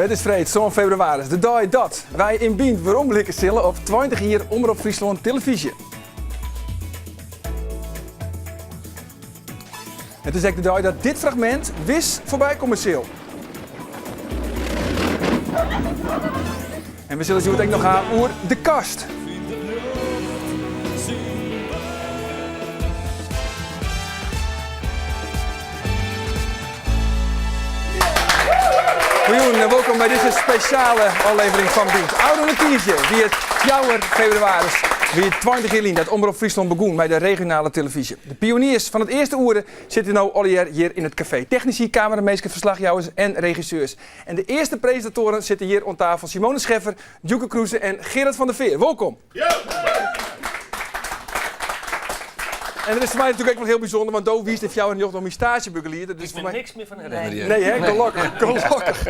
It is freed sân febrewaris, de dei dat wy yn Bynt weromblikke sille op 20 jier Omrop Fryslân Televyzje. It is ek de dei dat dit fragmint wis foarby komme sil. En we sille it hjoed ek noch ha oer de kast. Goejûn en wolkom by dizze spesjale ôflevering fan Bynt. Ôfrûne tiisdei wie it fjouwer febrewaris, wie 20 jier lyn dat Omrop Fryslân begûn mei de regionale televyzje. De pioniers fan it earste oere sitte no allegear hjir yn it kafee. Technisy, kameraminsken, ferslachjouwers en regisseurs. En de earste presintatoaren sitte hjir oan tafel, Simone Scheffer, Djoeke Kroese en Gerard van der Veer. Wolkom! En dat is foar my natuerlik ek wol hiel bysûnder, want do wiest yn 94 myn staazjebegelieder. Dus Ik wit niks mear fan herinnerje. Nee, hè? Gelokkich, gelokkich.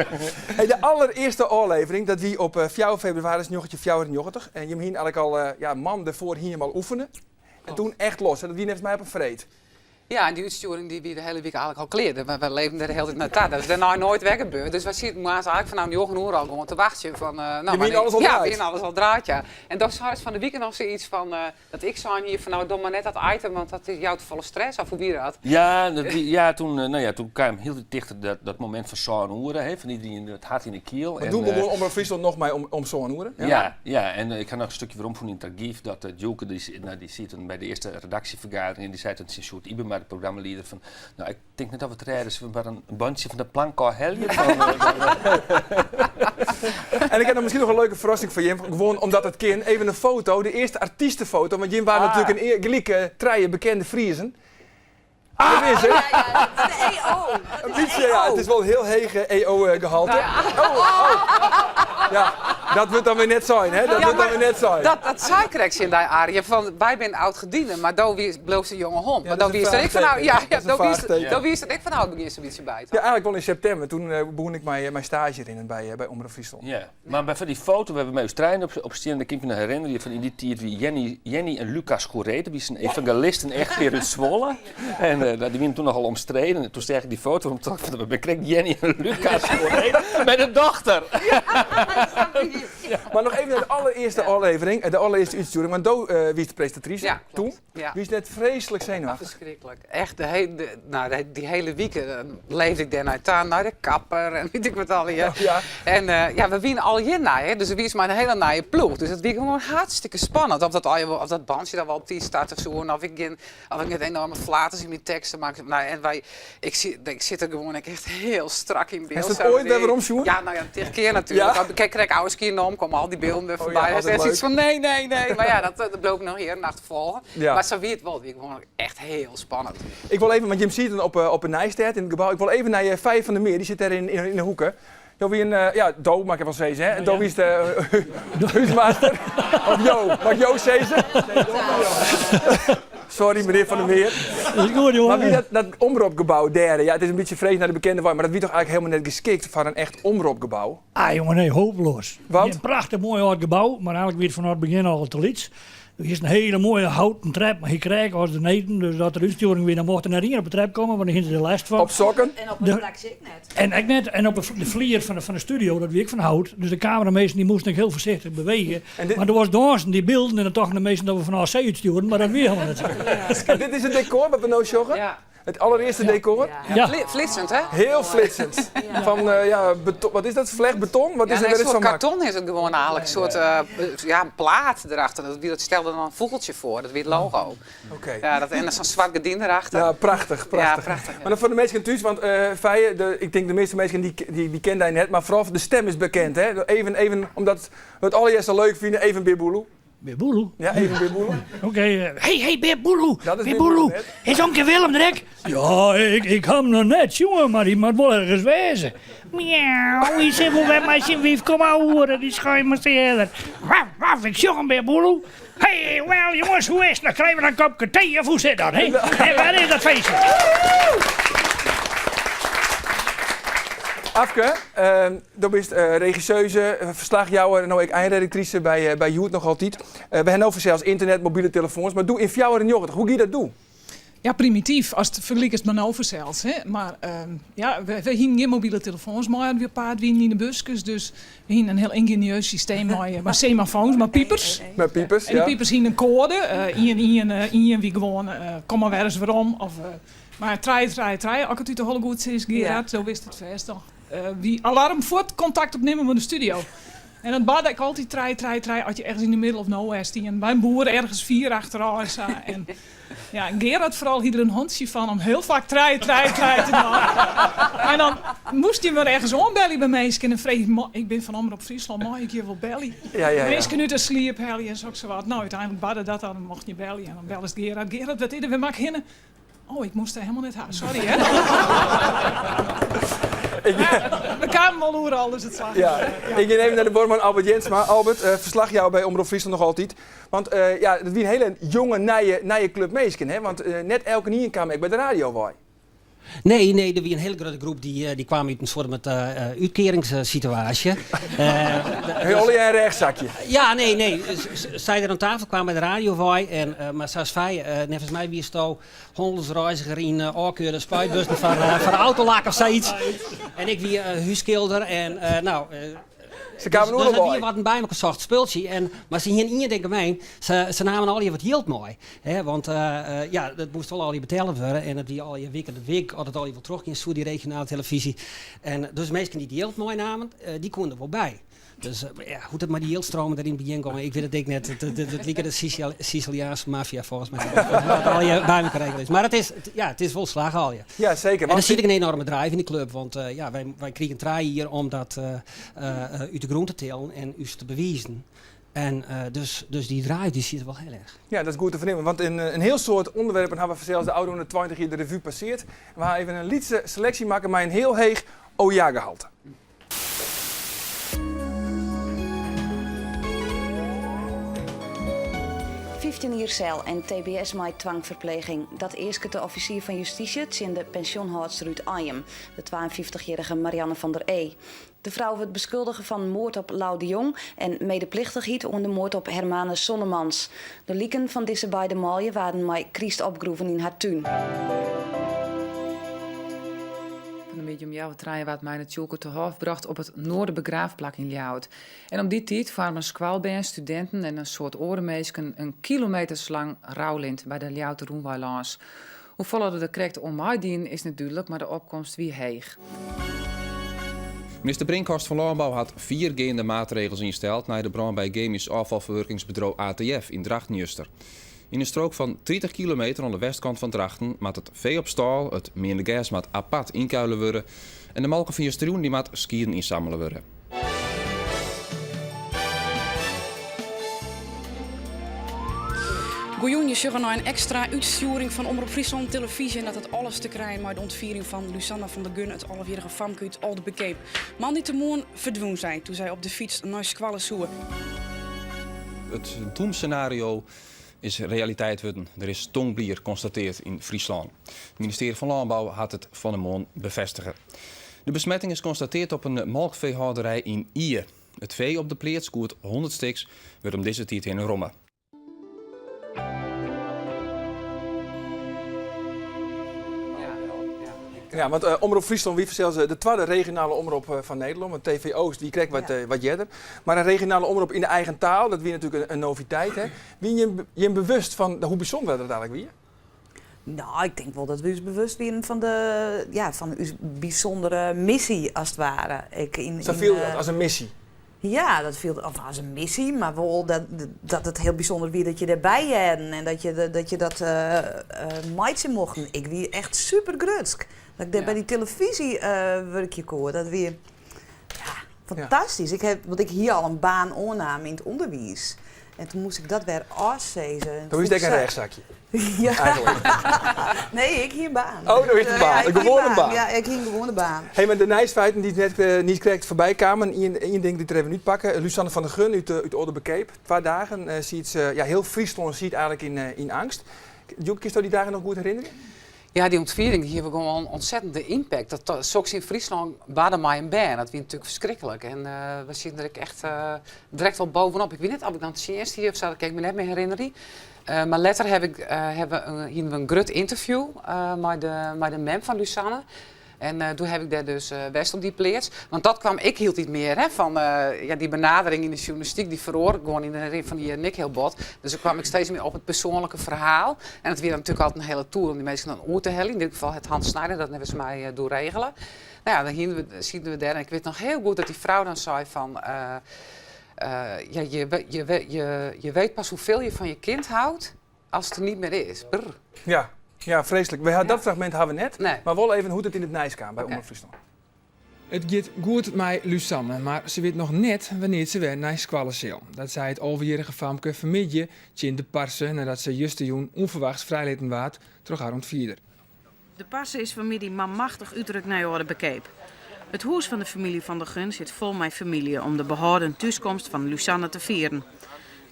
Hey, de allerearste ôflevering, dat wie op 4 febrewaris 1994. En jim hienen eigentlik al, ja, man derfoar hiene jim al oefene. En toen echt los. En dat wie neffens my op in freed. Ja, en dy útstjoering dy wie de hiele wike eigentlik al klear. Wy leefden der de hiele tiid nei ta. Dat is dêrnei noait wer gebeurd. Dus wy sieten moarns eigentlik fanôf njoggen oere al gewoan te wachtsjen. Fan, no, Je wiene alles al Ja, draaid? we wiene alles al draaid, ja. En dan seist fan de wike noch sayts fan, dat ik sein hie fan no, doch mar net dat item, want dat jout te folle stress. Of hoe wie dat? Ja, dat wie, ja, toen, no ja, toen kaam hieltyd tichter dat, dat momint fan sân oere, hè, fan iderien it hart yn de kiel. Want doe begûn Omrop Fryslân noch mei om sân oere? Ja, ja, en ik ha noch in stikje werom fûn yn it argyf dat Djoeke, dy, no, dy siet toen by de earste redaksjefergadering en dy sei toen tsjin Sjoerd Ybema, de programmalieder, fan no, ik tink net dat we it rêde, sille we mar in bantsje fan de plank ôf helje? En ik ha noch miskien noch in leuke ferrassing foar jim, gewoan omdat it kin, even in foto, de earste artystefoto, want jim waarden natuerlik in gelyk trije bekende Friezen. Dat is it. Ja, ja, dat is de EO. Een bytsje, ja. It is wol in hiel heech EO-gehalte. Oh, oh. Ja, dat wurdt dan wer net sein, hè? Dat wurdt dan wer net sein. Dat, dat sei ik krekt tsjin dy, Arjen, fan wy binne oud-gedienden, mar do wiest, bliuwst in jonge hond. Ja, Maar dat do is in wiest der ek fan faach ja, teken. ja, Dat is in do wiest, faach teken. do wiest der ek fan ôf begjin sa'n bytsje by, Ja, toch? eigentlik wol yn septimber. Toen begûn ik mei staazje rinnen by Omrop Fryslân. Ja, mar by foar dy foto wêr't we mei ús trijen op stean, dêr kin ik my noch herinnerje fan yn dy tiid wie Jenny, Jenny en Lucas Goeree, dat wie sa'n evangelisten echtpear út Zwolle. En dy wienen toen nochal omstreden. En toen seach ik dy foto en tocht ik, dat binne krekt Jenny en Lucas Goeree mei de dochter. Mar noch even nei de allerearste ôflevering, de allerearste útstjoering, want do wiest de presintatrise Ja, klopt. toen. Ja. Wiest net freeslik senuwachtich? Ferskriklik. Echt, de he-, de, nou, de, dy hiele wike leefde ik dêrnei ta, nei de kapper en wit ik wat allegear. Ja. En ja, we wiene allegear nij, hè, dus it wie mei in hiele nije ploech. Dus it wie gewoan hartstikke spannend of dat, allegear, of dat bandsje dan wol op tiid starte soe en of ik gjin, of ik net enorme flaters yn myn teksten makke. Nou, en wy, ik sit, ik sit der gewoan ek echt hiel strak yn byld. Hast it oait wer werom sjoen? Ja, no ja, tig kear natuerlik. Ja? Ik ha krekt ôfskie nommen, komme al dy bylden wer Oh ja, foarby. altyd Hast echt leuk. sayts fan nee, nee, nee. Mar ja, dat, dat bliuw ik noch jierren achterfolgen. Ja. Mar sa wie it wol. It wie gewoan echt hiel spannend. Ik wol even, want jim sieten op 'e Nijstêd yn it gebou. Ik wol even nei Feie van der Meer, dy sit dêr yn 'e hoeke. Jo wienen, ja, do mei ik wol sizze, hè? Do wiest de húsmaster. Of jo, mei ik jo sizze? Sorry, menear Van der Meer. Dat is goed, jongen. Mar wie dat, dat omropgebou dêr, ja, it is in bytsje freech nei de bekende wei, mar dat wie toch eigentlik helemaal net geskikt foar in echt omropgebou? Ah, jongen, nee, hopeloos. Want? In prachtich moai âld gebou, mar eigentlik wie it fanôf it begjin al te lyts. Der is in hiele moaie houten trep, mar hy kreake as de neten. Dus as der útstjoering wie, dan mocht der net ien op de trep komme, want dan hiene se der lêst fan. Op sokken? En op de redaksje ek net. En ek net. En op de flier fan de studio, dat wie ek fan hout. Dus de kameraminsken dy moasten ek hiel foarsichtich bewege. Want oars dânsen dy bylden en dan tochten de minsken dat we fan ôf see útstjoerden, mar dat wie helemaal net sa. En dit is it dekor wat we no sjogge? Ja. It allerearste dekor? Ja. Flitsend, hè? Hiel flitsend. Fan, ja, wat is dat? Flechtbeton? Wat is Ja, der nee, wer in is soart fan makke? karton is it gewoan eigentlik. In soart, ja, in plaat derachter. Dat wie, dat stelde dan in fûgeltsje foar. Dat wie it logo. Oké. Ja, dat, en dan sa'n swart gerdyn derachter. Ja, prachtich, prachtich. Ja, prachtich, ja. Mar dan foar de minsken thús, want Feie, de, ik tink de measte minsken dy, dy, dy kenne dy net, mar foaral de stim is bekend, hè? Even, even, omdat we it allegear sa leuk fine, even Bear Boeloe. Bear Boeloe? Ja, even Bear Boeloe. Oké, hey, hey, Bear Boeloe. Dat is Bear Bear Boeloe Boeloe. net. Is omke Willem der ek? Ja, ik, ik ha him noch net sjoen, mar hy moat wol ergens wêze. Miauw, hy sil wol wer mei syn wyf komme ouwehoeren, dy schuimersteerder. Waf, waf, ik sjoch him, Bear Boeloe. Hey, wel jongens, hoe is het? Dan krije we dan in kopke tee of hoe sit dat, hè? En waar is dat feestje? Afke, do bist regisseuse, ferslachjouwer en no ek einredaktrise by, by Hjoed noch altyd. We ha no fansels ynternet, mobile telefoans, mar doe yn 94, hoe gie dat doe? Ja, primityf, ast it ferlikest mei no fansels. Hè. Mar ja, we hienen gjin mobile telefoans mei as we op paad wienen yn de buskes. Dus we hienen in hiel yngenieus systeem mei semafoans, mei pipers. Mei pipers, En dy pipers hienen in koade. Ien, ien, ien wie gewoan kom mar wer ris werom. Of, mar trije, trije, trije, as ik it út de holle goed sis, Gerard, do witst it fêst noch. Wie alarm fuort kontakt opnimme mei de studio. En dat barde ek altyd trije, trije, trije, as je ergens yn de middle of nowhere stienen. By in boer ergens fier achterôf en sa. En ja, en Gerard foaral hie der in hantsje fan om hiel faak trije, trije, trije te dwaan. En dan moast je wer ergens oanbelje by minsken en freegje, ik bin fan Omrop Fryslân, mei ik je wol belje? Minsken út 'e sliep helje en soksawat. No, úteinlik barde dat dan, mochten je belje. En dan bellest Gerard, Gerard, wat is der, wêr moat ik hinne? Oh, ik moast dêr helemaal net ha. Sorry, hè. We kamen wol oeral, dus it slagge. Ja. Ik gean even nei de buorman Albert Jensma. Albert, ferslachjouwer by Omrop Fryslân noch altyd. Want ja, it wie in hiele jonge, nije, nije klup minsken, hè? Want net elkenien kaam ek by de radio wei. Nee, nee, der wie in hiele grutte groep dy kwaam út in soart met útkearingssituaasje. Allegear in rêchsakje. Ja, nee, nee. Sy der oan tafel kwamen by de radio wei en mar sa as fij, neffens my wiesto hannelsreiziger yn ôfkeurde spuitbussen foar autolak of sayts. En ik wie hússkilder en no. Se kamen Dus oeral dat wie wei. wat in by elkoar socht spultsje. En, mar se hiene ien ding gemeen, se namen allegear wat jild mei. Hè, want ja, dat moast wol allegear betelle wurde en it wie allegear wike de wik, oft it allegear wol trochgean soe, dy regionale telefyzje. En dus minsken dy't jild meinamen, dy koene der wol by. Dus ja, hoe't it mei dy jildstromen der yn it begjin gong, ik wit it ek net. It like de Siciliaanske maffia folgens my. Dat allegear by elkoar regele is. Mar it is, ja, it is wol slagge allegear. Ja, seker. En der sit ek in enorme drive yn de klup, want ja, wy krigen trije jier om dat út de grûn te tillen en ús te bewizen. En dus dy drive dy siet der wol hiel erch. Ja, dat is goed te fernimmen, want in in hiel soad ûnderwerpen hawwe fansels de ôfrûne 20 jier de revu passeard. We hawwe even in lytse seleksje makke mei in hiel heech oh-ja-gehalte. 15 jier sel en tbs mei twangferpleging. Dat easket de offisier fan justysje tsjin de pensjonhâldster út Anjum, de 52-jierrige Marianne van der E. De frou wurdt beskuldige fan moard op Lou de Jong en medeplichtichheid oan de moard op Hermanus Sonnemans. De liken fan dizze beide manlju waarden mei kryst opgroeven yn har tún. Fan 'e middei om healwei trijen waard Meindert Tjoelker te hôf brocht op it Noarderbegraafplak yn Ljouwert. En om dy tiid foarmen skoalbern, studinten en in soad oare minsken in kilometerslang roulint by de Ljouwerter rûnwei lâns. Hoefolle der krekt oan meidien is net dúdlik, mar de opkomst wie heech. Minister Brinkhorst fan Lânbou hat fiergeande maatregels ynsteld nei de brân by gemysk ôffalferwurkingsbedriuw ATF yn Drachten juster. Yn in strook fan 30 kilometer oan de westkant fan Drachten moat it fee op stâl, it meande gers moat apart ynkuile wurde en de molke fan justerjûn dy moat skieden ynsammele wurde. Goejûn, je sjogge nei in ekstra útstjoering fan Omrop Fryslân Televyzje en dat hat alles te krijen mei de ûntfiering fan Lusanna van der Gun, it alvejierrige famke út Aldebekeap. Moandeitemoarn ferdwûn sy toen sy op de fyts nei skoalle soe. It doemsenario is realiteit wurden. Der is tongblier konstateard yn Fryslân. It ministearje fan Lânbou hat it fan 'e moarn befêstige. De besmetting is konstateard op in molkfeehâlderij yn Ie. It fee op de pleats, goed 100 stiks, wurdt om dizze tiid hinne romme. Ja, want eh, Omrop Fryslân wie fansels de twadde regionale omrop eh, fan Nederlân, want TV Oost wie krekt wat, ja. wat earder. Mar in regionale omrop yn de eigen taal, dat wie natuerlik in noviteit. Hè? Wie jim, jim bewust fan hoe bysûnder dat eigentlik wie? No, ik tink wol dat we ús bewust wienen fan de, ja, fan ús bysûndere missy, as it ware. Ik yn, Sa fielde dat, as in missy? Ja, dat fielde of as in missy, mar wol dat, dat it hiel bysûnder wie dat je dêrby hearden en dat je dat, je dat meitsje mochten. Ik wie echt super grutsk dat ik dêr by dy telefyzje wurkje koe. Dat wie, ja, fantastysk. Ik ha, want ik hie al in baan oannaam yn it ûnderwiis. En toen moast ik dat wer ôfsizze. Toen is het ek in rêchsakje. Ja. Nee, ik hie in baan. Oh, do hiest in baan. In gewoane baan. Ja, ik hie in gewoane baan. Hey, mar de nijsfeiten dy't net, eh, niet krekt foarby kamen, ien ding dy't der even útpakke. Lusanne van der Gun út, út Oldebekeap. Twa dagen uh, siet se, ja, hiel Fryslân siet eigentlik yn, yn eangst. Joep, kinsto dy dagen noch goed herinnerje? Ja, dy ûntfiering hie gewoan ontzettende impact. Dat, dat soks yn Fryslân barde mei in bern, dat wie natuerlik ferskriklik. En we sieten der ek echt direkt wol bovenop. Ik wit net of ik dan tsjinst hie of sa, dat kin ik my net mear herinnerje. Mar letter heb ik, hawwe we, hiene we in grut ynterview mei de, mei de mem fan Lusanne. En doe haw ik dêr dus west op dy pleats. Want dat kaam ek hieltyd mear, hè, fan ja, dy benadering yn de sjoernalistyk dy feroare gewoan yn de rin fan de jierren ek hiel bot. Dus dan kaam ik steeds mear op it persoanlike ferhaal. En it wie dan natuerlik altyd in hiele toer om dy minsken dan oer te heljen. Yn dit gefal hat Hans Snijder dat neffens my doe regele. No ja, dan hiene we, sieten we dêr en ik wit noch hiel goed dat dy frou dan sei fan ja, je, je, je, je weet pas hoeveel je van je kind houdt als het er niet meer is. Brr. Ja, ja freeslik. We ha, Dat fragmint hawwe we net, mar wol even hoe't it yn it nijs kaam by Omrop Fryslân. It giet goed mei Lusanne, mar se wit noch net wannear't se wer nei skoalle sil. Dat sei it alvejierrige famke fanmiddei tsjin de parse neidat se justerjûn ûnferwachts frijlitten waard troch har ûntfierder. De parse is fanmiddei manmachtich útrukt nei Aldeberkeap. It hûs fan de famylje Van der Gun sit fol mei famylje om de behâlden thúskomst fan Lusanne te fieren.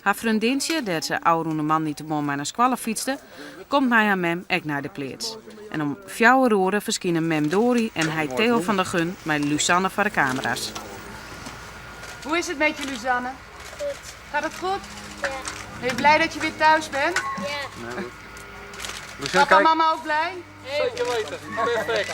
Har freondintsje, dêr't se ôfrûne moandeitemoarn mei nei skoalle fytste, komt mei har mem ek nei de pleats. En om fjouwer oere ferskine mem Dori en heit Theo van der Gun mei Lusanne foar de kamera's. Hoe is het met je, Lusanne? Goed. Gaat het goed? Ja. Ben je blij dat je weer thuis bent? Ja. Papa en mama ook blij? Zeker weten. Perfect.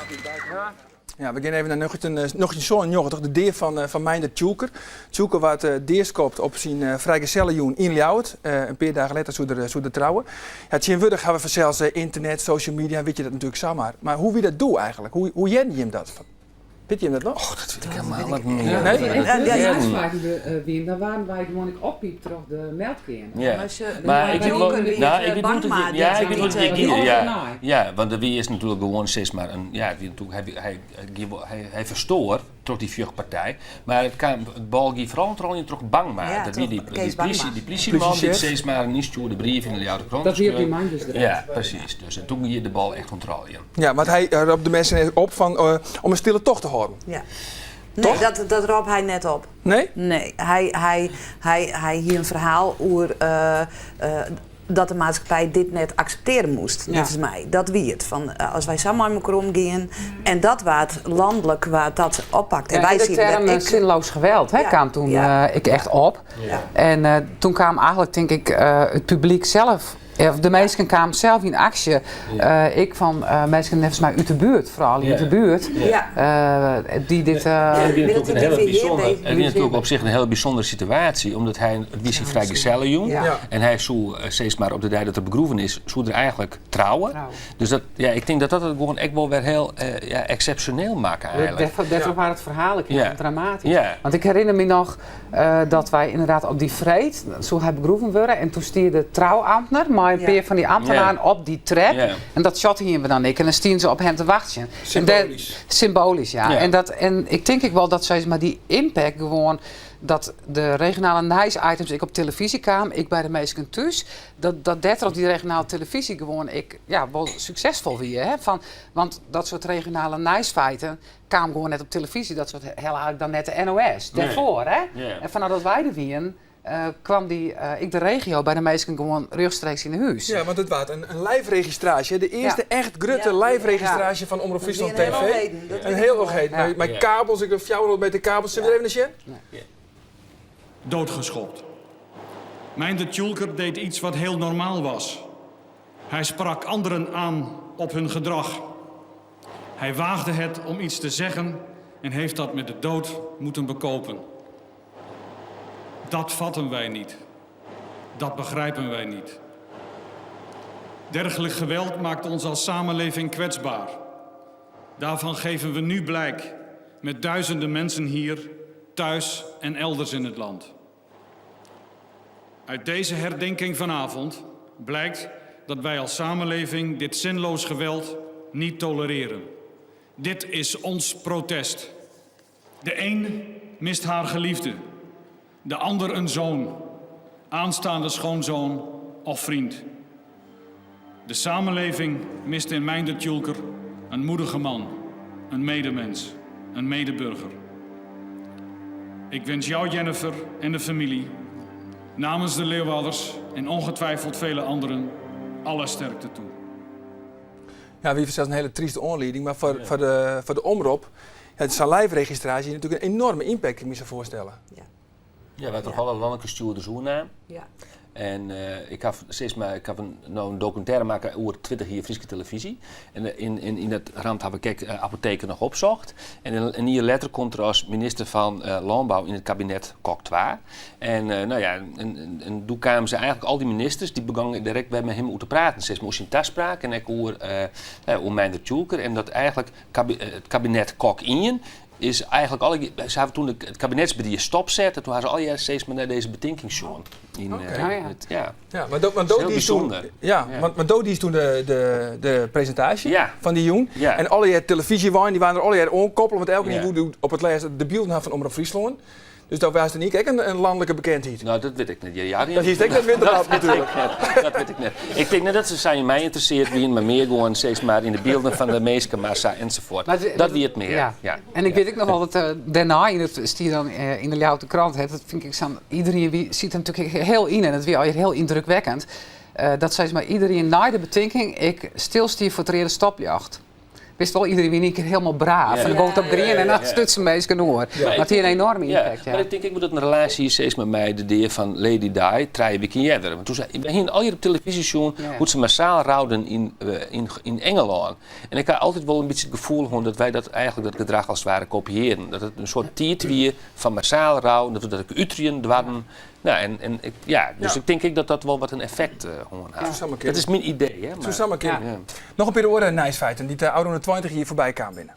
Ja, we gean even nei 1997, de dea fan, fan Meindert Tjoelker. Tjoelker waard deaskopt op syn frijgesellejûn yn Ljouwert. In pear dagen letter soe er, soe er trouwe. Ja, tsjintwurdich hawwe we fansels ynternet, social media, witte je dat natuerlik samar. Mar hoe wie dat doe eigentlik? Hoe, hoe hearden jim dat? Wit jim dat noch? Och, dat wit ik helemaal net mear. Nee? Ja, ja, wienen, dan waarden wy gewoan ek oppiept troch de meldkeamer. Ja. Mar ik wit wol, no, ik wit wol dat ja, ik wit wol dat gie, ja. Ja, want der wie earst natuerlik gewoan sis mar in, ja, it wie natuerlik, hy, hy, gie wol, hy, hy ferstoar troch dy fjochtpartij, mar it kaam, it bal gie foaral troch troch Bangma. Ja, dat wie dy, troch dy Kees plysje, Bangma. dy plysjeman dy't sis mar in ynstjoerde brief yn de Ljouwerter Krante Dat wie op dy skreau. moandeis direkt. Ja, presys. Dus en toen gie de bal echt oan it rôljen. Ja, want hy rôp de minsken op fan, om in stille tocht te hâlden. Ja. Nee, dat, dat rôp hy net op. Nee? Nee, hy, hy, hy, hy hie in ferhaal oer dat de maatskippij dit net akseptearje moast, neffens my. Dat wie it. Fan as wy sa mei mekoar omgean. En dat waard lanlik waard dat oppakt. En Ja, wy de sieten dêr term ek. zinloos geweld hè, kaam toen ek echt op. En toen kaam eigentlik, tink ik, it publyk sels Of de minsken kamen sels yn aksje. Ek fan minsken neffens my út de buert, foaral út de buert, dy't dit. Het wie natuerlik in hiele bysûndere, it wie natuerlik op sich in hiele bysûndere situaasje, omdat hy, it wie syn frijgesellejûn en hy soe sis mar op de dei dat er begroeven is, soe er eigentlik trouwe. Dus dat, ja, ik tink dat dat it gewoan ek wol wer hiel ja, eksepsjoneel makke eigentlik. Dêrtroch waard it ferhaal ek hiel dramatysk. Want ik herinner my noch dat wy ynderdaad op dy freed, soe hy begroeven wurde en toen stie de trouamtner mei in pear fan dy amtenaren op dy trep en dat shot hiene we dan ek en dan stiene se op him te wachtsjen. Symboalysk. Symboalysk, ja. En, dat, en ik tink ek wol dat sis mar dy impact gewoan dat de regionale nijsitems ek op televyzje kaam, ek by de minsken thús, dat, dat dêrtroch dy regionale televyzje gewoan ek ja, wol suksesfol wie. Hè? Fan, want dat soart regionale nijsfeiten kaam gewoan net op televyzje, dat soart helle eigentlik dan net de NOS. Dêrfoar, hè? En fanôf dat wy der wienen, kwam dy ek de regio by de minsken gewoan rjochtstreeks yn 'e hûs. Ja, want it waard in live-registraasje, de earste echt grutte live-registraasje fan Omrop Fryslân TV. In hiel heden. Mei kabels, ik geloof 400 meter kabels. Sille we der even nei sjen? Doodgeschopt. Meindert Tjoelker deed iets wat heel normaal was. Hij sprak anderen aan op hun gedrag. Hij waagde het om iets te zeggen en heeft dat met de dood moeten bekopen. Dat vatten wij niet. Dat begrijpen wij niet. Dergelijk geweld maakt ons als samenleving kwetsbaar. Daarvan geven we nu blijk met duizenden mensen hier, thuis en elders in het land. Uit deze herdenking vanavond blijkt dat wij als samenleving dit zinloos geweld niet tolereren. Dit is ons protest. De een mist haar geliefde, de ander een zoon, aanstaande schoonzoon of vriend. De samenleving mist in Meindert Tjoelker een moedige man, een medemens, een medeburger. Ik wens jou, Jennifer, en de familie, namens de Leeuwarders en ongetwijfeld vele anderen, alle sterkte toe. Ja, wie fansels in hiele tryste oanlieding, mar foar, foar, de, foar de omrop, ja, sa'n live registraasje hie natuerlik in enoarme impact, kin ik my sa foarstelle. Ja. Ja, wy troch alle lanlike stjoerders oernaam. Ja. En eh, ik haw sis mar, ik haw in, no in dokumintêre makke oer 20 jier Fryske telefyzje. En eh, yn, yn, yn dat ramt haw ik ek eh, Apotheker noch opsocht. En in, in jier letter komt er as minister fan eh, Lânbou yn it kabinet Kok 2. En eh, no ja, en, en, en doe kamen se eigentlik al dy ministers, dy begongen direkt wer mei him oer te praten. Sis mar oer syn taspraak en ek oer, eh, no ja, oer Meindert Tjoelker. En dat eigentlik kabi it kabinet Kok 1 is eigentlik alle, se hawwe toen it kabinetsberied stopset en toen hawwe se allegear steeds mar nei dizze betinking sjoen. Yn, Oké. eh, Oh, ja. it, ja. Ja, mar do, want do Heel diest toen, bysûnder. ja, Ja. Want, want do diest toen de, de, de presintaasje Ja. fan dy jûn. Ja. En allegear telefyzjeweinen, dy waarden der allegear oankoppele, want elkenien Ja. woe doe op it lêst de bylden ha fan Omrop Fryslân. Dus do waardst yn ien kear ek in, in lanlike bekendheid. No, dat wit ik net. Ja, Dat hiest ek net witte Dat moatten, wit natuerlik. ik net. Dat wit ik net. Ik tink net dat se sa yn my ynteressearre wienen, mar mear gewoan sis mar yn de bylden fan de minskemassa ensafuort. Maar het- Dat wie it mear. Ja. Ja. En ik wit ek noch wol dat eh, dêrnei, yn it stie dan eh, yn de Ljouwerter Krant, hè, dat fyn ik sa'n, iderien wie, siet der natuerlik hiel yn en it wie allegear hiel yndrukwekkend. Eh, dat sis mar iderien nei de betinking ek stilstie foar it reade stopljocht. Witst wol, iderien wie yn ien kear hielendal braaf. Ja. En dan gong it op grien en dan Ja. stutsen minsken oer. Ja. Mar it hie in enoarme Ja, impact. Ja. Mar ik tink ek wol dat in relaasje is sis mar mei de dea fan Lady Di trije wiken earder. Want toen sei, wy hienen allegear op telefyzje sjoen Ja. hoe't se massaal rouden yn, eh, yn, yn Engelân. En ik ha altyd wol in bytsje it gefoel hân dat wy dat eigentlik dat gedrach as it ware kopiearren. Dat it in soart tiid wie fan massaal rou, dat we dat ek uterjen doarden. No, en, en ik, ja, dus Ja. ik tink ek dat dat wol wat in effekt eh, hân Soe hat. samar kinne. Dat is myn idee. Hè, Soe mar- samar kinne. Ja. Noch in pear oare nijsfeiten dy't de ôfrûne 20 jier foarby kaam binne.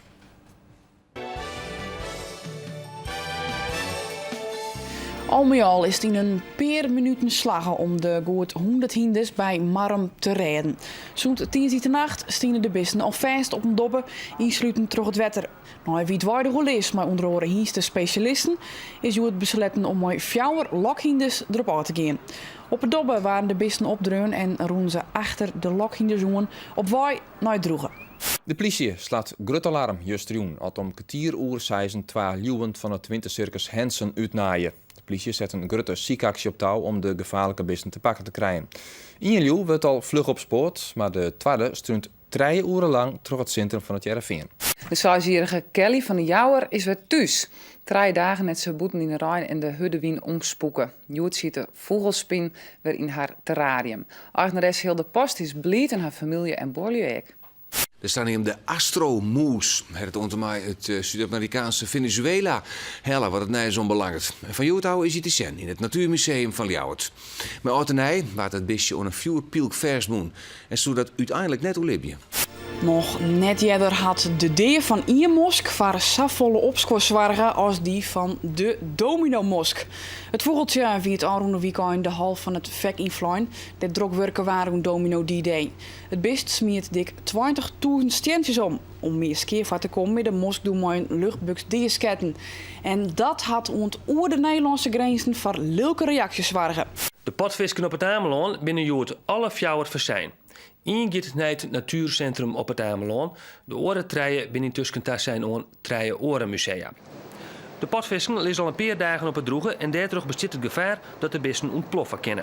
Al mei al is it yn in pear minuten slagge om de goed 100 hynders by Marrum te rêden. Sûnt tiisdeitenacht stiene de bisten al fêst op in dobbe, ynsluten troch it wetter. Nei wiidweidich oerlis mei ûnder oare hynstespesjalisten is hjoed besletten om mei fjouwer lokhynders derop ôf te gean. Op 'e dobbe waarden de bisten opdreaun en rûnen se achter de lokhynders oan op wei nei it drûge. De plysje slacht grut alarm justerjûn at om kertier oer seizen twa liuwen fan it wintersirkus Hensen útnaaie. De plysje set in grutte sykaksje op tou om de gefaarlike bisten te pakken te krijen. Ien liuw wurdt al fluch opspoard, mar de twadde strúnt trije oeren lang troch it sintrum fan It Hearrenfean. De seisjierrige Kelly fan de Jouwer is wer thús. Trije dagen hat se bûten yn de rein en de hurde wyn omspûke. Hjoed siet de fûgelspin wer yn har terrarium. Eigneres Hilde Post is bliid en har famylje en buorlju ek. De saneamde astromûs hat it oant en mei it Súd-Amerikaanske Venezuela helle wat it nijs oanbelanget. En fan hjoed ôf is hy te sjen yn it Natuermuseum fan Ljouwert. Mei âld en nij waard it bistje oan in fjoerpylk fêstbûn en soe dat úteinlik net oerlibje. Noch net earder hat de dea fan ien mosk foar safolle opskuor soarge as dy fan de dominomosk. It fûgeltsje wie it ôfrûne wykein de hal fan it fek ynflein, dêr't drok wurke waard oan Domino D-Day. It bist smiet dik 20.000 stientsjes om. Om mear skea foar te kommen is de mosk doe mei in luchtbuks deasketten. En dat hat oant oer de Nederlânske grinzen foar lilke reaksjes soarge. De potfisken op It Amelân binne hjoed alle fjouwer fersein. Ien giet nei it natuersintrum op It Amelân, de oare trije binne yntusken tasein oan trije oare musea. De potfisken lizze al in pear dagen op it drûge en dêrtroch bestiet it gefaar dat de bisten ûntploffe kinne.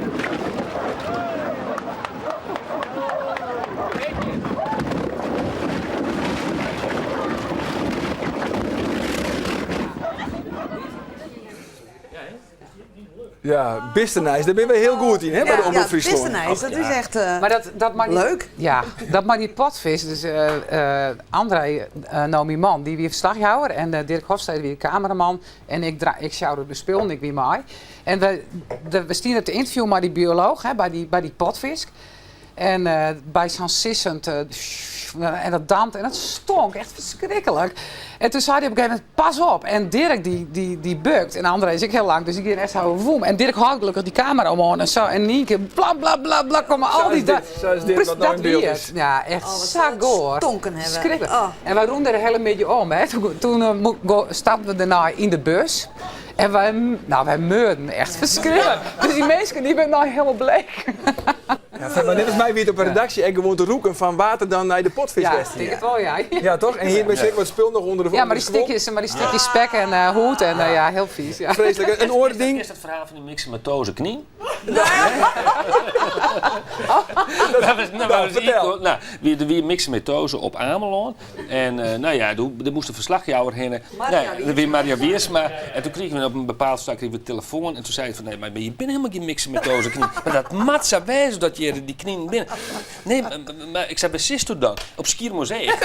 Ja, bistenijs, dêr binne we hiel goed yn, hè, by de Omrop Fryslân. Bistenijs, dat is echt eh, Maar dat, dat mei die, leuk. Ja, dat mei dy potfisk. Dus eh, eh, André, no myn man, dy wie ferslachjouwer en Dirk Hofstede wie de kameraman. En ik, dra ik sjoude de spullen, ik wie mei. En we, de, we stiene te ynterviewen mei dy biolooch hè, by dy, by dy potfisk. En by sa'n sissend en dat dampt en dat stonk echt ferskriklik. En toen sei hy op in gegeven momint, pas op. En Dirk dy, dy, dy bukt en André is ek hiel lang, dus dy gean echt sa woem. En Dirk hâldt gelokkich dy kamera omhoog en sa. En yn ien kear bla bla bla bla komme al dy... Sa is dit wat no yn byld is. Ja, echt Oh, wat sa zal het goar. stonken hawwe. Ferskriklik. Oh. En wy rûnen der de hiele middei om. Hè. Toen, toen stapten we dêrnei yn de bus. En wy, no, wy meurden echt ferskriklik. Dus dy minsken dy binne no hielendal bleek. Ja, mar net as my wie it op 'e redaksje ek gewoan te rûken fan wa't der dan nei de potfisk Ja, west hie. tink it wol, ja. Ja, toch? En hier met wat spul noch ûnder de Ja, mar dy ûnder de skuon. stikjes, mar dy stikjes spek en hûd en ja, hiel fies. Ja. Freeslik. In oar ding. Is dat ferhaal fan dy myxomatose knyn? Nou, fertel. Nou, der wie myxomatose op Amelân. En nou ja, doe, der moast in ferslachjouwer hinne. Marja Nee, dat wie Marja Wiersma. En toen krigen we op in bepaald stuit krigen we telefoan. En toen sei se fan, nee, mar je binne hielendal gjin myxomatose knyn. Mar dat moat sa wêze dat hjir dy kninen binne. Nee, mar ik sei, wêr sitsto dan? Op Skiermûntseach.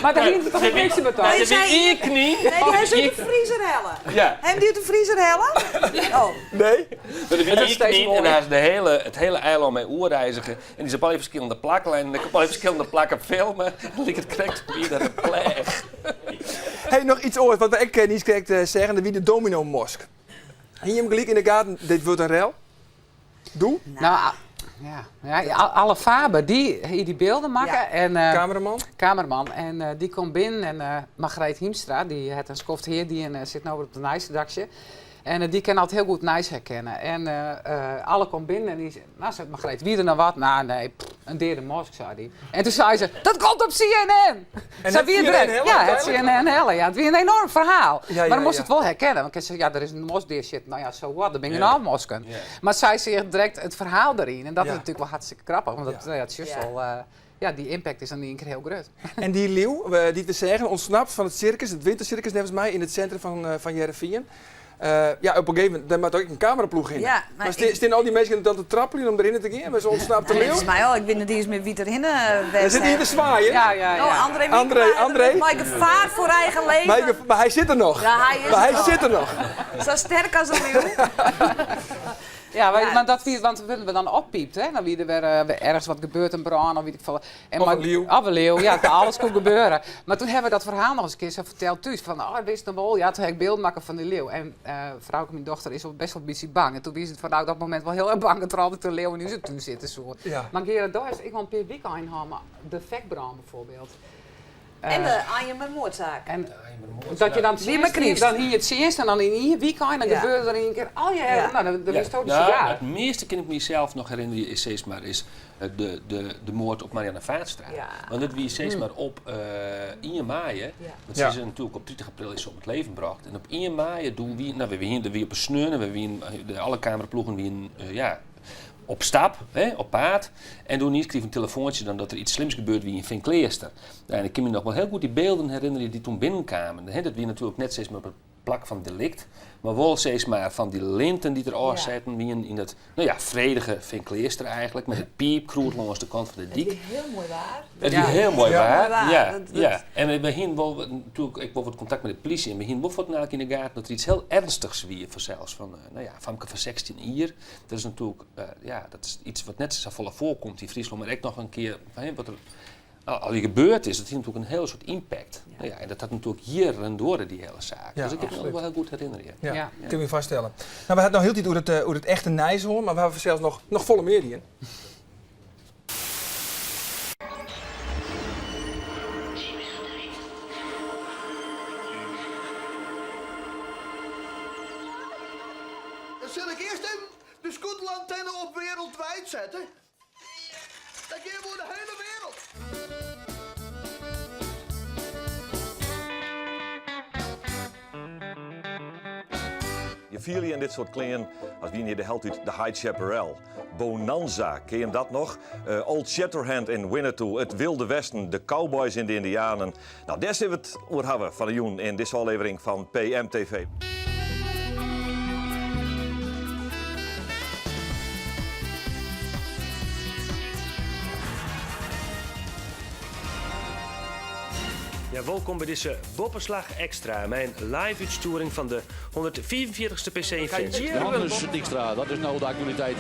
Mar dêr hiene se toch gjin myxomatose? Nee, der wie ien knyn. Nee, dy ha se út de friezer helle. Ja. Ha jim dy út de friezer helle? Oh. Nee. Mar der wie Dat is ien steeds knyn en moaier. dêr ha se de hele, it hiele eilân mei oerreizige. En dy is op allegear ferskillende plakken lein en ek op allegear ferskillende plakken filme. En liket krekt wie der in pleach. Hey, noch iets oars wat we ek niiskrekt seagen, dat wie de domino-mosk. Hie jim gelyk yn de gaten, dit wurdt in rel? Doe? Nou, ja, ja, Alle Faber, dy hie dy bylden makke. Ja. En, Kameraman? Kameraman. En dy komt binnen en Margreet Hiemstra, dy hat in skoft hear dien en sit no op de nijsredaksje. En dy kin altyd hiel goed nijs herkenne. En Alle komt binnen en dy sei, nou, seit Margreet, wie der noch wat? Nou, nee, pff, in deade mosk, sei dy. En toen sei se, dat komt op CNN! En Sa het wie it CNN direkt. helle Ja, het uiteindelijk? CNN helle. Ja, it wie in enoarm ferhaal. Ja, Mar ja, dan moast ja. it wol herkenne. Want se ja, der is in mosk deasjitten. Nou ja, so what, der binne Ja. genôch mosken. Ja. Mar sy seach direkt it ferhaal deryn. En dat Ja. is natuerlik wol hartstikke grappich. Want dat, Ja. nou ja, it is juist Ja. al, ja, dy impact is dan yn ien kear hiel grut. En dy liuw, dy't we seagen, ûntsnapt fan it sirkus, it wintersirkus neffens my, yn it sintrum fan Hearrenfean. Ja, op in gegeven momint, dêr moat ek in kameraploech hinne. Ja, mar mar stean al dy minsken dan te trappeljen om derhinne te gean? By sa'n ûntsnapte liuw? Neffens my al, ik wit net iens mear wie't derhinne Der west sit ien te swaaien. Ja, ja, ja. Oh, André André, Minkema, André. Mei gefaar foar eigen leven. Mar hy sit der noch. Ja, hy is Mar hy der noch. sit der noch. Sa sterk as in liuw. Ja, Ja. mar dat wie, want wurde we dan oppiept, hè? Dan wie der wer ergens wat gebeurd, in brân of weet ik folle. En Of mar- in liuw. Of in liuw, ja, alles koe gebeure. Mar toen hawwe we dat ferhaal noch ris in kear sa ferteld thús. Fan, oh, wist noch wol, ja, toen ha ik bylden makke fan dy liuw. En Frouke, myn dochter, is wol best wol in bytsje bang. En toen wie se fanôf dat momint wol hiel erch bang dat der altyd in liuw yn ús tún sitte soe. Ja. Mar Gerard, do hast ek wol in pear wykeinen hân, mar de fekbrân bijvoorbeeld. En de Anjumer moardsaak. En dat je dan Wie mei kryst. Dan hie je it tsjinst en dan yn ien wykein, dan Ja. gebeurde der yn ien kear al je Ja. Nou, dan Ja. wist do de Nou, sigaar. it measte kin ik mysels noch herinnerje is sis mar is de moard op Marianne Vaatstra. Ja. Want dat wie sis mar op 1 maaie. Ja. Want Ja. se is natuerlik op 30 april is se om it leven brocht. En op 1 maaie doe wie, nou, we wienen, der wie op in sneon, we wienen, alle kameraploegen wienen, ja, op stap, hè, op paad. En doe iens krige in telefoantsje dan dat der iets slims gebeurd wie yn Feankleaster. Nou, en ik kin my noch wol hiel goed dy bylden herinnerje dy't toen binnenkamen. Hè, dat wie natuerlik net sis mar op it plak fan delikt, mar wol sis mar fan dy linten dy't der ôfsetten wienen yn dat, nou ja, fredige Feankleaster eigentlik, mei it piipkrûd lâns de kant fan de It dyk. wie hiel moai waar. It wie hiel moai Ja. waar. Moai waar, Ja, dat- ja. En we hienen wol natuerlik ek wol wat kontakt mei de polysje en we hienen wol fuortendalik yn de gaten dat der iets hiel ernstichs wie fansels. Fan, nou ja, famke fan 16 jier, dat is natuerlik, ja, dat is iets wat net safolle foarkomt yn Fryslân, mar ek noch in kear, hè, wat der al gebeurd is, dat hie natuerlik in hiel soad impact. Nou ja, en dat hat natuerlik jierren duorre, dy hiele saak. Ja, dus ik kin my absolút. wol hiel goed herinnerje. Ja, Ja. kin my foarstelle. Nou, we ha it no hieltyd oer it echte nijs hân, mar we hawwe fansels noch folle mear dien. Dan zal ik eerst even de scootantenne op wereldwijd zetten. Dan gaan we de hele wereld. Je fiele je yn dit soart klean as wiene je de held út de High Chaparral. Bonanza, ken je dat noch? Old Shatterhand en Winnetou, it Wilde Westen, de cowboys en de Indianen. Nou, dêr sille we it oer hawwe fan 'e jûn yn dizze ôflevering fan PMTV. Ja, welkom by dizze Boppeslach Extra, myn live útstjoering fan de 145ste PC yn Frjentsjer. Johannes Dijkstra, dat is no de aktualiteit.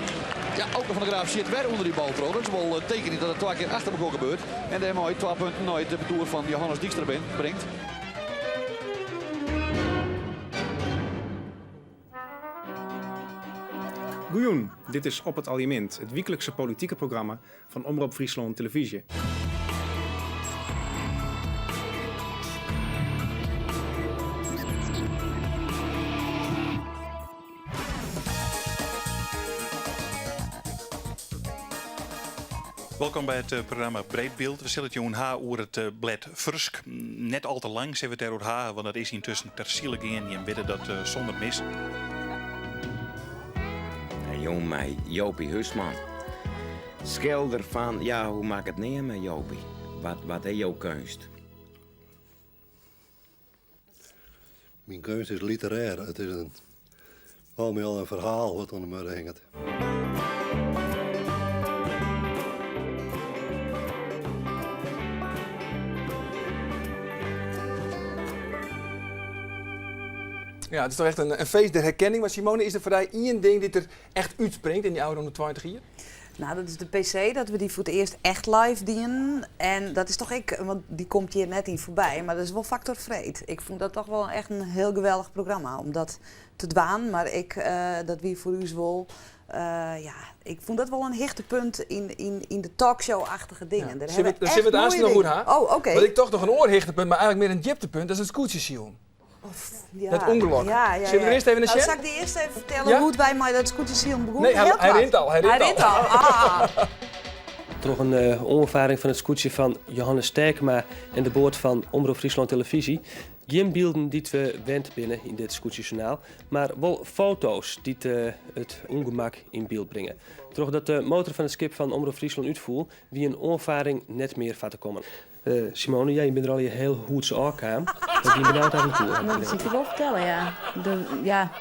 Ja, Auke van der Graaf sit wer ûnder dy bal troch. Dat is wol tekenjend dat it twa kear achter elkoar gebeurt. En dêrmei twa punten nei it partoer fan Johannes Dijkstra bringt. Goejûn, dit is Op it Aljemint, it wyklikse politike programma fan Omrop Fryslân Televyzje. Welkom by it programma Breedbyld. We sille it jûn ha oer it blêd Frysk. Net al te lang sille we it dêroer ha, want dat is yntusken ter siele gean. Jim witte dat sûnder mis. En jûn mei Jopie Huisman. Skilder fan, ja, hoe moat ik it neame, Jopie? Wat, wat is jo keunst? Myn keunst is literêr. It is in, al mei al in ferhaal wat oan de muorre hinget. Ja, it is toch echt in feest der herkenning. Mar Simone, is der foar dy ien ding dy't der echt útspringt yn dy ôfrûne 20 jier? Nou, dat is de PC, dat we dy foar it earst echt live dienen. En dat is toch ek, want dy komt hjir net yn foarby, mar dat is wol Faktor Freed. Ik fûn dat toch wol echt in hiel geweldich programma om dat te dwaan. Mar ek, dat wie foar ús wol, ja, ik fûn dat wol in hichtepunt yn de talkshow-achtige dingen. Ja. Sille we it aanst noch oer ha? Oh, oké. Want ik tocht noch in oar hichtepunt, mar eigentlik mear in djiptepunt, dat is it skûtsjesilen. Ja. Dat ûngelok. Ja, ja, Sille we ja. earst even Nou, sjen? sil ik dy earst even fertelle Ja? hoe't wy mei dat skûtsjesilen begûnen? Nee, hy, Heel hy koart. rint al. Hy rint, Hy rint al. Ah. Troch in oanfaring fan it skûtsje fan Johannes Sterkema en de boat fan Omrop Fryslân Televyzje. Gjin bylden dy't we wend binne yn dit skûtsjesjoernaal, mar wol foto's dy't it ûngemak yn byld bringe. Trochdat de motor fan it skip fan Omrop Fryslân útfoel, wie in oanfaring net mear foar te kommen. Simone, ja, je binne der allegear hiel hûds ôfkaam. Dat wie in benaud aventoer. No, dat sil ik dy wol fertelle, ja. De, ja,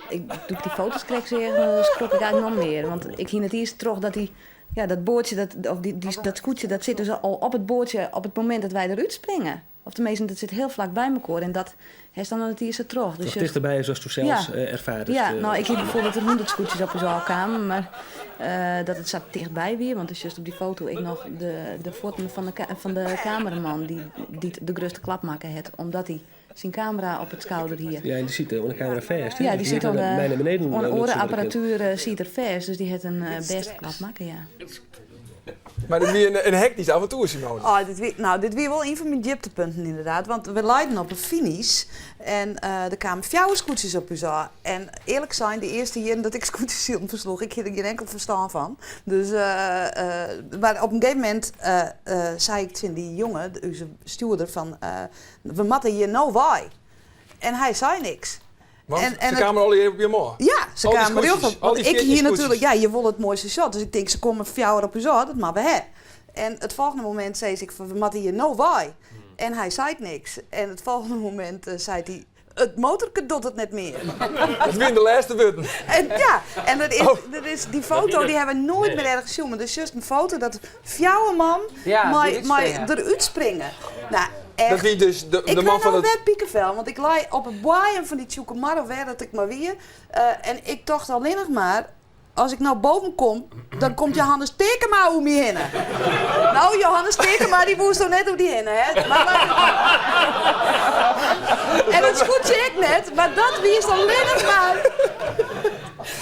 ik, doe't ik dy foto's krekt seach, dan skrok ik eigentlik noch mear. Want ik hie net iens troch dat dy, ja, dat boatsje, dat, of dy, dy, dat skûtsje, dat sit dus al op it boatsje op it momint dat wy derút springe. Of teminsten, dat sit hiel flak by mekoar en dat hast dan net iens sa troch. Dus tichterby is as do sels erfaarst. Ja, no, ik hie bijvoorbeeld dat der 100 skûtsjes op ús ôfkamen, mar dat it sa tichtby wie, want do sjochst op dy foto ek noch de fuotten fan de kameraman dy't de grutste klap makke hat, omdat hy syn kamera op it skouder hie. Ja, en dy sit oan de kamera fêst. Ja, dy sit oan de, oan oare apparatuer siet er fêst, dus dy hat in bêste klap makke, ja. Mar dit wie in hektysk aventoer, Simone. Oh, dit wie, nou, dit wie wol ien fan myn djiptepunten ynderdaad. Want we leinen op 'e finish en der kamen fjouwer skûtsjes op ús ôf. En earlik sein, de earste jierren dat ik skûtsjesilen fersloech, ik hie der gjin inkel ferstân fan. Dus, mar op in gegeven momint sei ik tsjin dy jonge, ús stjoerder, fan we moatte hjir no wei. En hy sei niks. Want En, se en it, kamen allegear op jim ôf. ja, se Al dy kamen rjocht skûtsjes, op. al Want dy ik 14 hie skûtsjes. natuerlik, ja, je wolle it moaiste shot. Dus ik tink, se komme fjouwer op ús ôf, dat moatte we ha. En it folgjende momint sei ik fan, we moatte hjir no wei. En hy seit niks. En it folgjende momint seit hy, it motorke docht it net mear. Dat wiene de lêste wurden. En ja, en dat is, Oh. dat is, dy foto dy ha we noait mear ergens sjoen. Mar der is just in foto dat fjouwer man Ja, mei, derút mei springe. derút springe. Nou, echt. Dat wie dus de, Ik de man krij fan no it... wer pikefel, want ik lei op it boaiem fan dy Tsjûkemar of wêr dat ik mar wie. En ik tocht allinnich mar, as ik no boven kom, dan komt Johannes Taekema oer my hinne. Nou, Johannes Taekema dy woe net oer dy hinne, hè. Mar, mar- en dat skûtsje ek net, mar dat wie allinnich mar.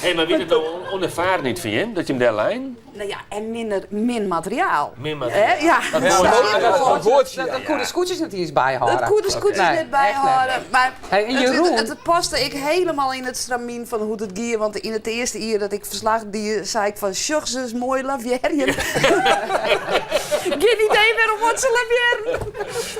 Hé, mar wie it no ûnerfaren fan jim, dat jim dêr leinen? Nou ja, en minder, min materiaal. Min materiaal. Hè? Ja. Dat Ja. woord- Ja. Dat woordje, Dat koe de skûtsjes net iens byhâlde. Dat koe de skûtsjes Nee, net byhâlde. echt net. Mar Hey, en it, Jeroen? it paste ek hielendal yn it stramyn fan hoe't it gie. Want yn it earste jier dat ik ferslach die, sei ik fan sjoch se ris moai lavearjen. Gjin idee wêrom wat se lavearren.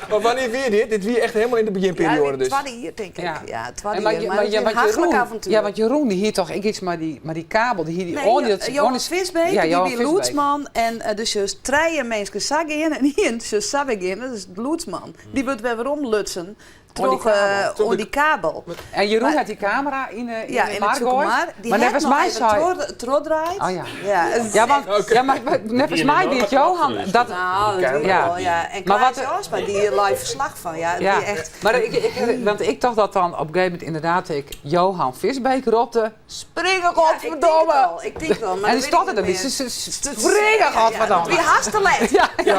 Maar wannear wie dit? Dit wie echt hielendal yn de begjinperioade Ja, dus. twadde jier tink ik. Ja. Ja, twadde En maar, jier. je- Mar maar, it ja, wie in want hachlik Jeroen, avontuer. ja, want Jeroen die hie toch ek iets mei dy, mei dy kabel. Die hie dy Nee, oan die- Johan oan die- Visbeek, Ja, dy Johan wie Visbeek. lûdsman. En dus just trije minsken sa gean en ien just sa wer gean. Dat is de lûdsman. Dy wurdt wer weromlutsen Oan dy troch kabel. oan dy kabel. En Jeroen Maar- hat dy kamera yn de, yn Ja, de yn it mar goaid. Tsjûkemar. Dy Maar hat neffens noch my even sei... trochdraaid. Oh ja. Ja, Ja, want, ja, maar neffens my wie it Johan dat... Nou, dat wie Ja. wol, ja. En Maar Klaas wat- Jousma, die hier live verslag van. Ja, Ja, die echt... maar ik, ik, want ik dacht dat dan op een gegeven moment inderdaad ik Johan Visbeek ropte. Springen, Ja, ik denk het godverdomme! al, ik denk wel, maar en dat die weet stond ik er niet niet. meer. Ze ze- Springen, godverdomme! Wie haast te let. Ja, ja.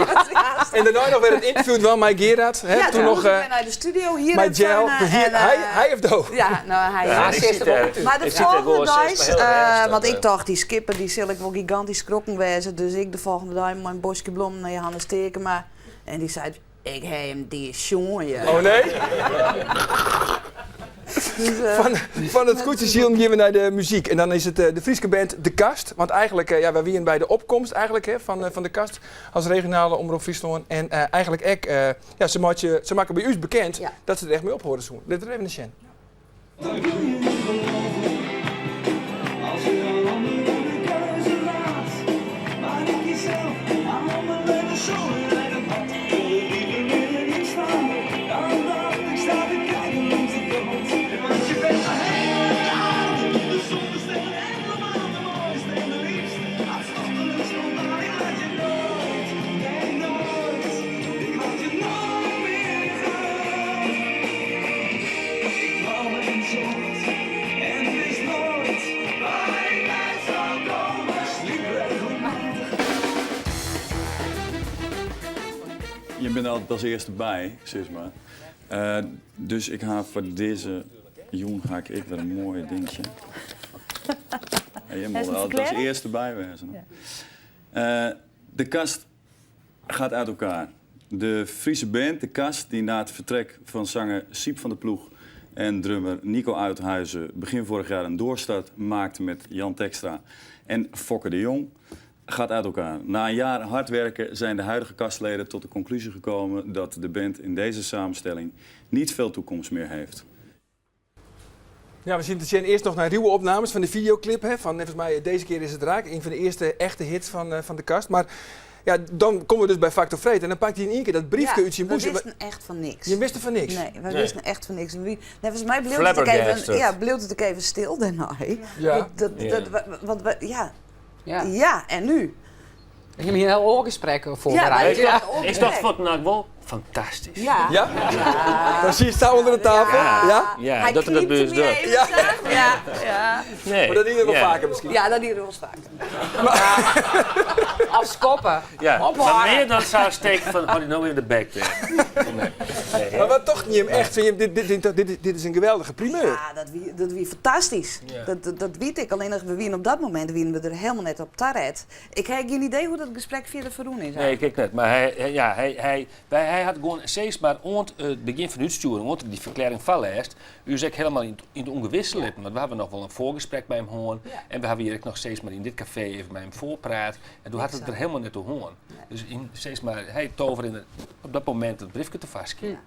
En daarna nog werd het interview wel met Gerard. Hè, Ja, toen toen nog moest ik eh weer naar de studio hier met in Gel. Tuinen Hier, en, eh, hij, hij heeft ook. Ja, nou hij. Ja, ik zit er- Maar de ik zit er volgende gewoon dag, steeds maar heel erg, want dat, ik dacht, die skipper die zal ik wel gigantisch schrokken wezen. Dus ik de volgende dag mijn bosje bloem naar Johannes Taekema. En die zei, ik heb hem die jongen. Oh nee? Fan it skûtsjesilen gean we nei de muzyk. En dan is it de Fryske band De Kast. Want eigentlik, ja, wy wienen by de opkomst eigentlik, hè, fan De Kast as regionale Omrop Fryslân. En eigentlik ek, ja, se meitsje, se makken by ús bekend dat se der echt mei ophâlde soenen. Lit der even nei sjen. Je binne altyd as earste by, sis mar. Dus ik ha foar dizze jûn ha ik ek wer in moai dinkje. En je moatte altyd as earste by wêze. De kast gaat uit elkaar. De Friese band De Kast, die na het vertrek van zanger Syb van der Ploeg en drummer Nico Uithuizen begin vorig jaar een doorstart maakte met Jan Tekstra en Fokke de Jong, gaat uit elkaar. Na een jaar hard werken zijn de huidige kastleden tot de conclusie gekomen dat de band in deze samenstelling niet veel toekomst meer heeft. Ja, we zien te sjen earst noch nei ruwe opnames fan de fideoklip. Hè, fan neffens my Deze keer is het raak. Ien fan de earste echte hits fan De Kast. Mar ja, dan komme we dus by Factor Freed. En dan pakt hy yn ien kear dat briefke út syn We bûse. wisten echt fan niks. Je wisten fan niks? Nee, we wisten echt fan niks. Neffens my bliuwt it ek even, Flabbergasted. ja, bliuwt it ek even stil dêrnei. Dat, dat, want we, ja. Ja, en nu? Ik heb hier een heel oorgesprek voorbereid. Ja, ik dacht van nou wel fantastisch. Ja. Ja? Dan zie je staan onder de tafel. Ja? Ja, dat het dus dat. Ja. Ja, ja. Nee. Maar dat dienen we wel vaker misschien. Ja, dat dienen we wel vaker. Of skoppen. Ja, maar meer dan zou steken van, oh, die nou weer de bek weer. Nee. Nee, Maar wat toch niet hem echt, vind je, dit is een geweldige primeur. Ja, dat wie fantastisch. Dat weet ik. Alleen we wien op dat moment wien we er helemaal net op taret. Ik heb geen idee hoe dat gesprek verder verroen is. Nee, ik net. Maar hij, ja, hij had gewoon steeds maar ont het begin van de uitsturing, want die verklaring van leest, u is ook helemaal in het ongewisse litten. Want we hebben nog wel een voorgesprek bij hem hoorn. En we hebben hier ook nog steeds maar in dit café even bij hem voorpraat. En toen had het er helemaal net te hoorn. Dus in, steeds maar, hij tover in de, op dat moment het briefje te vastkiezen.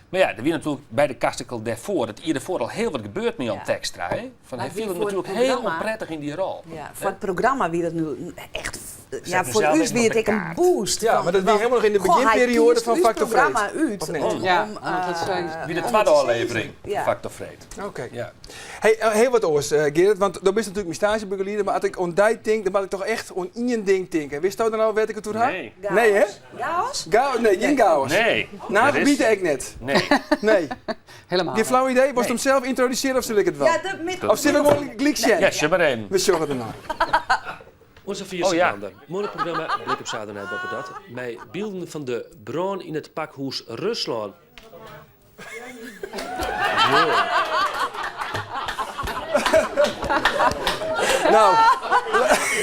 Maar ja, er was natuurlijk bij de kastikel daarvoor, dat hier daarvoor al heel wat gebeurd met Jan Tekstra. Hè? Van, hij viel voor het natuurlijk het heel programma- onprettig in die rol. Ja, voor het programma wie dat nu echt... Ja, hem voor zelf u even wie op het de ik een kaart. boost. Ja, maar dat wie helemaal nog in de goh, hij beginperiode kiest van uw Factor Freed. programma uit. Of net? Ja, want dat zijn... Wie de om tweede het te aflevering Ja. Factor Freed. Oké. Ja. Hey, heel wat oors, Gerard, want dat is natuurlijk mijn stagebegeleider, maar als ik on die denk, dan moet ik toch echt on één ding denken. Wist je dan al weet ik het toen had? Nee. Nee, hè? Chaos? Nee, geen chaos. Nee. Nou, Dat is- gebied ik net. Nee. Nee. Helemaal Geen flauw idee? Was het hem zelf introduceren of zal ik het wel? Ja, dat met- Of zullen we gewoon gelijk zijn? Ja, zeg maar even. We zorgen ernaar. Onze vier Oh, ja. Sander. Monoprogramma Blik op Zaterdag Boppedat. Met beelden van de brand in het pakhuis Rusland. Nou,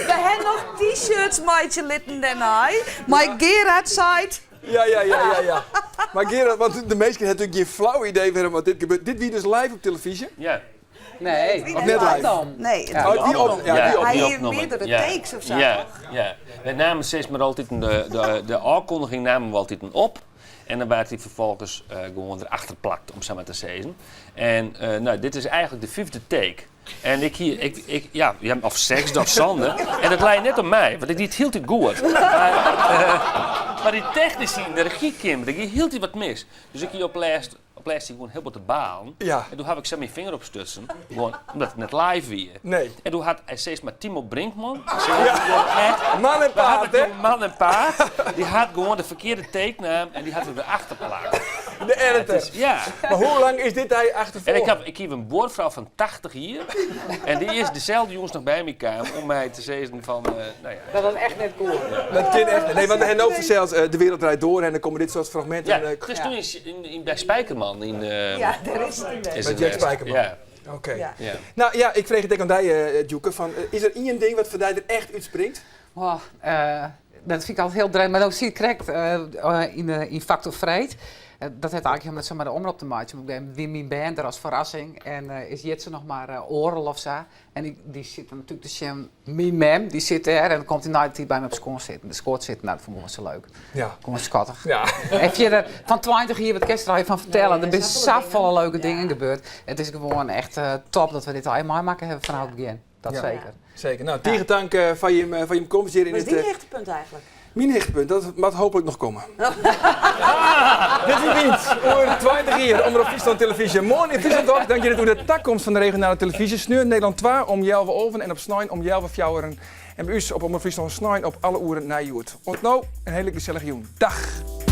We hebben nog t-shirts maatje litten daarna. Maar Gerard zei... ja. Maar Gerard, want de meesten hebben natuurlijk geen flauw idee waarom wat dit gebeurt. Dit wie dus live op televisie? Ja. Nee, Of net live? Nee, het Oh, die op, ja, die op. Hij die heeft opgenomen. meerdere Ja. takes of zo, Ja, toch? ja. Met name steeds maar altijd de aankondiging namen we altijd een op. En dan werd hij vervolgens gewoon erachter plakt, om zo maar te zeggen. En nou, dit is eigenlijk de vijfde take. En ik hier, ik, ja, of seks of zanden. En dat lijkt net op mij, want ik die hield het goed. Maar die technici in de regiekamer, die hield hij wat mis. Dus ik hier op laatst, op laatst gewoon heel wat te baan. Ja. En toen heb ik zo mijn vinger op stutsen. Gewoon omdat het net live weer. Nee. En toen had hij steeds maar Timo Brinkman. Ja. Man en paard, hè? Man en paard. Die had gewoon de verkeerde tekennaam en die had er erachter plakt. De editor. Het is- ja. Maar hoe lang is dit hij achtervolgd? En ik heb een boorvrouw van 80 hier. En die is dezelfde jongens nog bij me kwam om mij te zeggen van, nou ja. Dat was echt net cool. Dat kan echt. Nee, want en ook zelfs De Wereld Draait Door en dan komen dit soort fragmenten. Ja, dus toen is bij Spijkerman in... Ja, daar is het in. is Bij het Jack best. Spijkerman. Ja. Oké. Ja. Ja. Nou ja, ik vreeg het ook aan die, Djoeke, van, is er één ding wat voor die er echt uitspringt? Oh, dat vind ik altijd heel dreig. Maar dan zie ik correct in Factor Freed. Dat hat eigentlik helemaal net sa mei de omrop te meitsjen. Op in gegeven momint wie myn bern der as ferrassing en is Jitse noch mar oardel of sa. En dy, dy sit dan natuerlik te sjen, myn mem, dy sit dêr en dan komt hy nei de tiid by my op skoat sitten. De skoat sitten, nou, dat fûn ik gewoan sa leuk. Ja. Gewoan skattich. Ja. En fierder, fan 20 jier, wat kinst der allegear fan fertelle? Nee, Der binne safolle safolle leuke dingen gebeurd. It is gewoan echt top dat we dit allegear meimakke hawwe fanôf it begjin. Dat Ja. seker. Seker. Nou, tige tank foar jim, foar jim komst hjir yn Wat is it... dyn hichtepunt eigentlik? Myn hichtepunt, dat moat hooplik noch komme. Dit wie Bynt, oer 20 jier Omrop Fryslân Televyzje. Moarn yn Fryslân Dok, dan giet it oer de takomst fan de regionale televyzje. Sneon Nederlân 2 om healwei alven en op snein om healwei fjouweren. En by ús op Omrop Fryslân snein op alle oeren nei hjoed. Oant no, in hiele gesellige jûn. Dag!